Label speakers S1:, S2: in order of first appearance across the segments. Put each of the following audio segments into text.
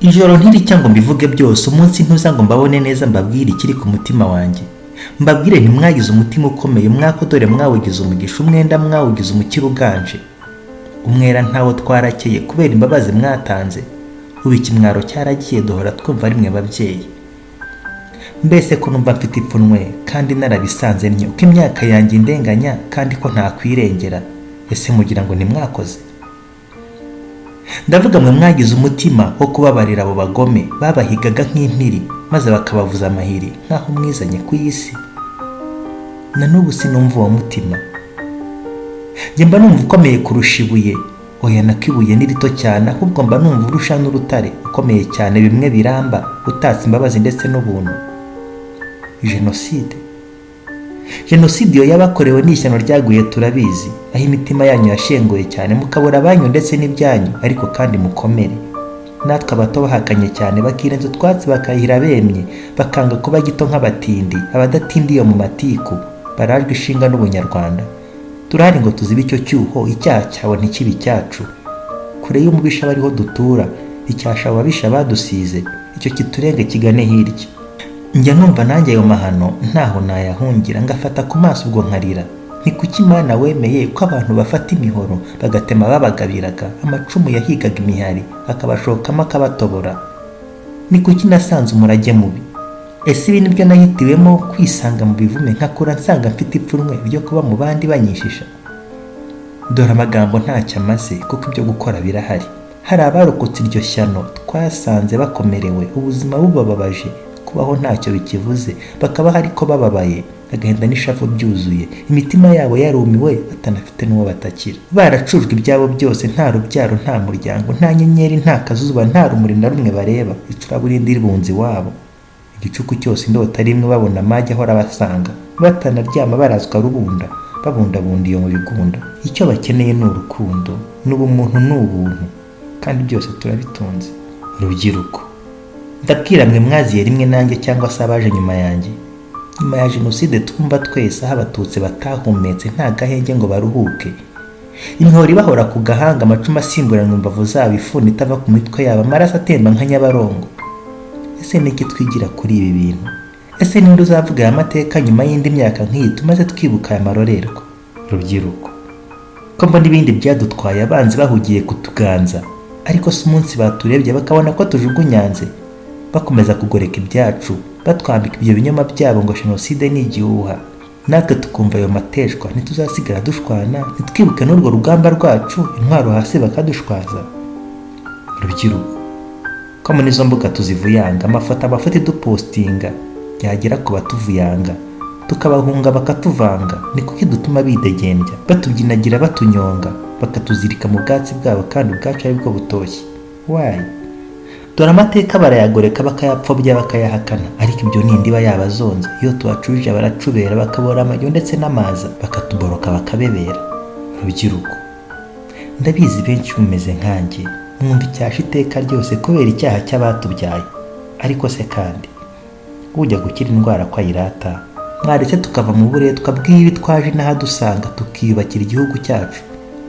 S1: Ijoro ntiricya ngo mbivuge byose, umunsi ntuza ngo mbabone neza, mbabwire ikiri ku mutima wanjye. Mbabwire ntimwagize umutima ukomeye, umwaka dore mwawugize umugisha, umwenda mwawugize umukiro uganje. Umwera ntawo twarakeye kubera imbabazi mwatanze, ubu ikimwaro cyaragiye duhora twumva ari mwe babyeyi. Mbese ko numva mfite ipfunwe kandi narabisanze ntyo, ko imyaka yanjye indenganya kandi ko ntakwirengera, ese mugira ngo ntimwakoze? Ndavuga mwe mwagize umutima wo kubabarira abo bagome babahigaga nk'impiri, maze bakabavuza amahiri nk'aho mwizanye ku isi. Na n'ubu sinumva uwo mutima. Njye mba numva ukomeye kurusha ibuye. Oya, nako ibuye ni rito cyane, ahubwo mba numva urusha n'urutare, ukomeye cyane bimwe biramba, utatse imbabazi ndetse n'ubuntu. Jenoside iyo yabakorewe ni ishyano ryaguye turabizi, aho imitima yanyu yashenguye cyane mukabura abanyu ndetse n'ibyanyu, ariko kandi mukomere. Natwe abato bahakanye cyane bakirenza utwatsi bakayihira bemye, bakanga kuba gito nk'abatindi, abadatinda iyo mu matiku, barajwe ishinga n'ubunyarwanda. Turahari ngo tuzibe icyo cyuho, icyaha cyawe ntikibe icyacu. Kure y'umubisha bariho dutura, icyasha ababisha badusize, icyo kiturenge kigane hirya. Njya numva nanjye ayo mahano ntaho nayahungira, ngafata ku maso ubwo nkarira. Ni kuki Imana wemeye ko abantu bafata imihoro bagatema babagabiraga, amacumu yahigaga imihari akabashokamo akabatobora? Ni kuki nasanze umurage mubi? Ese ibi nibyo nahitiwemo kwisanga mu bivume, nkakura nsanga mfite ipfunwe ryo kuba mu bandi banyishisha? Dore amagambo ntacyo amaze kuko ibyo gukora birahari. Hari abarokotse iryo shyano twasanze bakomerewe, ubuzima bubababaje, kubaho ntacyo bikivuze, bakaba ariko bababaye, agahinda n'ishavu byuzuye, imitima yabo yarumiwe, batanafite n'uwo batakira, baracujwe ibyabo byose, nta rubyaro, nta muryango, nta nyenyeri, nta kazuba, nta rumuri na rumwe bareba, icuraburindi ribunze iwabo. Igicuku cyose indota rimwe babona amage ahora abasanga, batanaryama barazwa rubunda, babundabunda iyo mu bigunda. Icyo bakeneye ni urukundo, ni ubumuntu, ni ubuntu, kandi byose turabitunze. Rubyiruko, ndabwira mwe mwaziye rimwe nanjye cyangwa se abaje nyuma yanjye, nyuma ya jenoside twumva twese aho abatutsi batahumetse nta gahenge ngo baruhuke, imihoro ibahora ku gahanga, amacumu asimburanwa imbavu zabo, ifuni itava ku mitwe yabo, amaraso atemba nka Nyabarongo. Ese ni iki twigira kuri ibi bintu? Ese ninde uzavuga aya mateka nyuma y'indi myaka nk'iyi tumaze twibuka aya marorerwa? Rubyiruko, ko mbona ibindi byadutwaye abanzi bahugiye kutuganza, ariko si umunsi baturebye bakabona ko tujugunyanze, bakomeza kugoreka ibyacu, batwambika ibyo binyoma byabo ngo jenoside ni igihuha, natwe tukumva ayo mateshwa, ntituzasigara dushwana, ntitwibuke n'urwo rugamba rwacu, intwaro hasi bakadushwaza? Rubyiruko, ko muri izo mbuga tuzivuyanga, amafoto amafoto idupostinga, byagera ku batuvuyanga tukabahunga bakatuvanga, ni kuki dutuma bidegembya, batubyinagira, batunyonga, bakatuzirika mu bwatsi bwabo kandi ubwacu ari bwo butoshye? Why? Dore amateka barayagoreka, bakayapfobya, bakayahakana, ariko ibyo ni indiba yabazonze. Iyo tubacujije baracubera, bakabora amajyo ndetse n'amaza, bakatuboroka bakabebera. Rubyiruko, ndabizi benshi mumeze nkanjye, mwumva icyasha iteka ryose kubera icyaha cy'abatubyaye. Ariko se kandi ujya gukira indwara ko ayirata, mwaretse tukava mu buretwa bw'ibi twaje n'ahadusanga, tukiyubakira igihugu cyacu,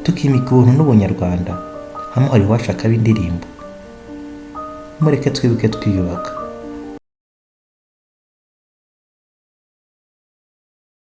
S1: tukimika ubuntu n'ubunyarwanda, amuhora iwacu akaba indirimbo. Mureke twibuke twiyubaka.